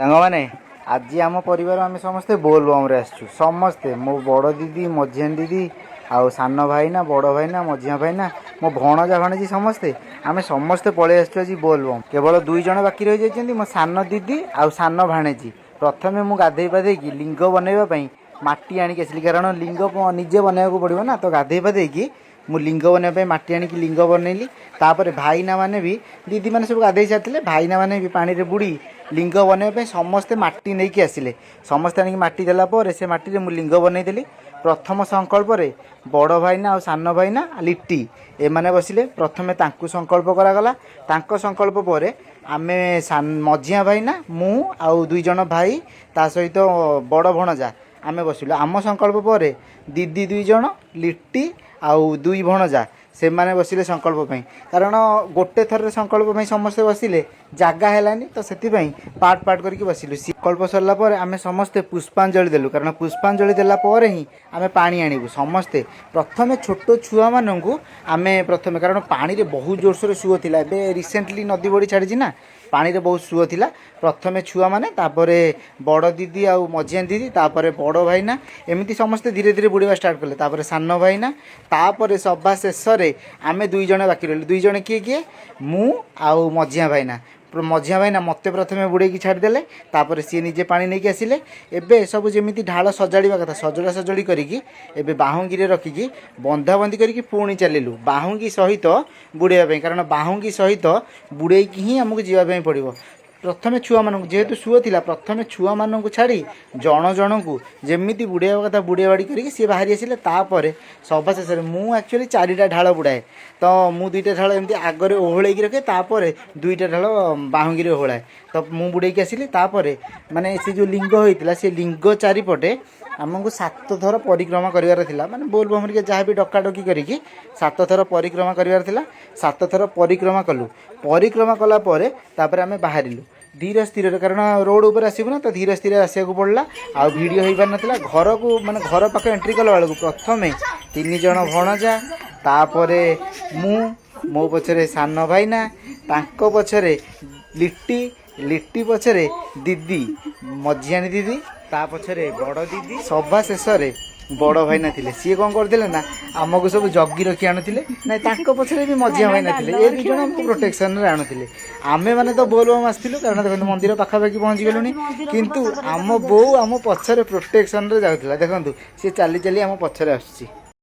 ସାଙ୍ଗମାନେ, ଆଜି ଆମ ପରିବାର ଆମେ ସମସ୍ତେ ବୋଲବମ୍ରେ ଆସିଛୁ। ସମସ୍ତେ, ମୋ ବଡ଼ ଦିଦି, ମଝିଆ ଦିଦି ଆଉ ସାନ ଭାଇନା, ବଡ଼ ଭାଇନା, ମଝିଆ ଭାଇନା, ମୋ ଭଣଜା ଭାଣିଜୀ, ସମସ୍ତେ, ଆମେ ସମସ୍ତେ ପଳେଇ ଆସିଛୁ ଆଜି ବୋଲବମ୍। କେବଳ ଦୁଇ ଜଣ ବାକି ରହିଯାଇଛନ୍ତି, ମୋ ସାନ ଦିଦି ଆଉ ସାନ ଭାଣେଜୀ। ପ୍ରଥମେ ମୁଁ ଗାଧେଇ ପାଧେଇକି ଲିଙ୍ଗ ବନେଇବା ପାଇଁ ମାଟି ଆଣିକି ଆସିଲି, କାରଣ ଲିଙ୍ଗ ନିଜେ ବନେଇବାକୁ ପଡ଼ିବ ନା। ତ ଗାଧେଇ ପାଧେଇକି ମୁଁ ଲିଙ୍ଗ ବନେଇବା ପାଇଁ ମାଟି ଆଣିକି ଲିଙ୍ଗ ବନେଇଲି। ତାପରେ ଭାଇନା ମାନେ ବି, ଦିଦିମାନେ ସବୁ ଗାଧେଇ ସାରିଥିଲେ, ଭାଇନା ମାନେ ବି ପାଣିରେ ବୁଡ଼ି ଲିଙ୍ଗ ବନେଇବା ପାଇଁ ସମସ୍ତେ ମାଟି ନେଇକି ଆସିଲେ। ସମସ୍ତେ ଆଣିକି ମାଟି ଦେଲା ପରେ ସେ ମାଟିରେ ମୁଁ ଲିଙ୍ଗ ବନେଇଦେଲି। ପ୍ରଥମ ସଂକଳ୍ପରେ ବଡ଼ ଭାଇନା ଆଉ ସାନ ଭାଇନା, ଲିଟି, ଏମାନେ ବସିଲେ। ପ୍ରଥମେ ତାଙ୍କୁ ସଂକଳ୍ପ କରାଗଲା। ତାଙ୍କ ସଂକଳ୍ପ ପରେ ଆମେ ମଝିଆ ଭାଇନା, ମୁଁ ଆଉ ଦୁଇ ଜଣ ଭାଇ, ତା ସହିତ ବଡ଼ ଭଣଜା, ଆମେ ବସିଲୁ। ଆମ ସଂକଳ୍ପ ପରେ ଦିଦି ଦୁଇ ଜଣ, ଲିଟି ଆଉ ଦୁଇ ଭଣଜା, ସେମାନେ ବସିଲେ ସଂକଳ୍ପ ପାଇଁ। କାରଣ ଗୋଟେ ଥରରେ ସଂକଳ୍ପ ପାଇଁ ସମସ୍ତେ ବସିଲେ ଜାଗା ହେଲାନି, ତ ସେଥିପାଇଁ ପାର୍ଟ ପାର୍ଟ କରିକି ବସିଲୁ। ସଂକଳ୍ପ ସରିଲା ପରେ ଆମେ ସମସ୍ତେ ପୁଷ୍ପାଞ୍ଜଳି ଦେଲୁ, କାରଣ ପୁଷ୍ପାଞ୍ଜଳି ଦେଲା ପରେ ହିଁ ଆମେ ପାଣି ଆଣିବୁ ସମସ୍ତେ। ପ୍ରଥମେ ଛୋଟ ଛୁଆମାନଙ୍କୁ ଆମେ ପ୍ରଥମେ, କାରଣ ପାଣିରେ ବହୁତ ଜୋରସୋରରେ ସୁଅ ଥିଲା। ଏବେ ରିସେଣ୍ଟଲି ନଦୀ ବଢ଼ି ଛାଡ଼ିଛି ନା, ପାଣିରେ ବହୁତ ସୁଅ ଥିଲା। ପ୍ରଥମେ ଛୁଆମାନେ, ତାପରେ ବଡ଼ ଦିଦି ଆଉ ମଝିଆ ଦିଦି, ତାପରେ ବଡ଼ ଭାଇନା, ଏମିତି ସମସ୍ତେ ଧୀରେ ଧୀରେ ବୁଡ଼ିବା ଷ୍ଟାର୍ଟ କଲେ। ତାପରେ ସାନ ଭାଇନା, ତାପରେ ସଭା ଶେଷରେ ଆମେ ଦୁଇ ଜଣ ବାକି ରହିଲୁ। ଦୁଇ ଜଣ କିଏ କିଏ? ମୁଁ ଆଉ ମଝିଆ ଭାଇନା। ମଝିଆ ଭାଇନା ମୋତେ ପ୍ରଥମେ ବୁଡ଼େଇକି ଛାଡ଼ିଦେଲେ, ତାପରେ ସିଏ ନିଜେ ପାଣି ନେଇକି ଆସିଲେ। ଏବେ ସବୁ ଯେମିତି ଢାଳ ସଜାଡ଼ିବା କଥା ସଜଡ଼ା ସଜଡ଼ି କରିକି ଏବେ ବାହୁଙ୍ଗିରେ ରଖିକି ବନ୍ଧାବନ୍ଧି କରିକି ପୁଣି ଚାଲିଲୁ ବାହୁଙ୍ଗି ସହିତ ବୁଡ଼େଇବା ପାଇଁ, କାରଣ ବାହୁଙ୍ଗି ସହିତ ବୁଡ଼େଇକି ହିଁ ଆମକୁ ଯିବା ପାଇଁ ପଡ଼ିବ। ପ୍ରଥମେ ଛୁଆମାନଙ୍କୁ, ଯେହେତୁ ସୁଅ ଥିଲା, ପ୍ରଥମେ ଛୁଆମାନଙ୍କୁ ଛାଡ଼ି ଜଣ ଜଣଙ୍କୁ ଯେମିତି ବୁଡ଼େଇବା କଥା ବୁଡ଼େଇ ବାଡ଼ି କରିକି ସିଏ ବାହାରି ଆସିଲେ। ତାପରେ ସଭା ଶେଷରେ ମୁଁ ଆକ୍ଚୁଆଲି ଚାରିଟା ଢାଳ ବୁଡ଼ାଏ, ତ ମୁଁ ଦୁଇଟା ଢାଳ ଏମିତି ଆଗରେ ଓହଳେଇକି ରଖେ, ତାପରେ ଦୁଇଟା ଢାଳ ବାହୁଙ୍ଗିରେ ଓହଳାଏ। ତ ମୁଁ ବୁଡ଼େଇକି ଆସିଲି। ତାପରେ ମାନେ ସେ ଯେଉଁ ଲିଙ୍ଗ ହେଇଥିଲା, ସେ ଲିଙ୍ଗ ଚାରିପଟେ ଆମକୁ ସାତ ଥର ପରିକ୍ରମା କରିବାର ଥିଲା। ମାନେ ବୋଲବମ୍ ହେରିକା ଯାହା ବି ଡକାଡକି କରିକି ସାତ ଥର ପରିକ୍ରମା କରିବାର ଥିଲା। ସାତ ଥର ପରିକ୍ରମା କଲୁ। ପରିକ୍ରମା କଲା ପରେ ତାପରେ ଆମେ ବାହାରିଲୁ ଧୀର ସ୍ଥିରରେ, କାରଣ ରୋଡ଼ ଉପରେ ଆସିବୁ ନା, ତ ଧୀର ସ୍ଥିରରେ ଆସିବାକୁ ପଡ଼ିଲା। ଆଉ ଭିଡ଼ିଓ ହେଇପାରିନଥିଲା। ଘରକୁ ମାନେ ଘର ପାଖ ଏଣ୍ଟ୍ରି କଲା ବେଳକୁ ପ୍ରଥମେ ତିନି ଜଣ ଭଣଜା, ତାପରେ ମୁଁ, ମୋ ପଛରେ ସାନ ଭାଇନା, ତାଙ୍କ ପଛରେ ଲିଟି, ଲିଟି ପଛରେ ଦିଦି, ମଝିଆଣୀ ଦିଦି, ତା ପଛରେ ବଡ଼ ଦିଦି, ସଭା ଶେଷରେ ବଡ଼ ଭାଇନା ଥିଲେ। ସିଏ କ'ଣ କରିଥିଲେ ନା ଆମକୁ ସବୁ ଜଗି ରଖି ଆଣୁଥିଲେ। ନାଇଁ, ତାଙ୍କ ପଛରେ ବି ମଝିଆ ଭାଇନା ଥିଲେ। ଏ ଦୁଇ ଜଣ ଆମକୁ ପ୍ରୋଟେକ୍ସନରେ ଆଣୁଥିଲେ। ଆମେମାନେ ତ ବୋଲବମ୍ ଆସିଥିଲୁ, କାରଣ ଦେଖନ୍ତୁ ମନ୍ଦିର ପାଖାପାଖି ପହଞ୍ଚିଗଲୁଣି, କିନ୍ତୁ ଆମ ବୋଉ ଆମ ପଛରେ ପ୍ରୋଟେକ୍ସନରେ ଯାଉଥିଲା। ଦେଖନ୍ତୁ, ସିଏ ଚାଲି ଚାଲି ଆମ ପଛରେ ଆସୁଛି।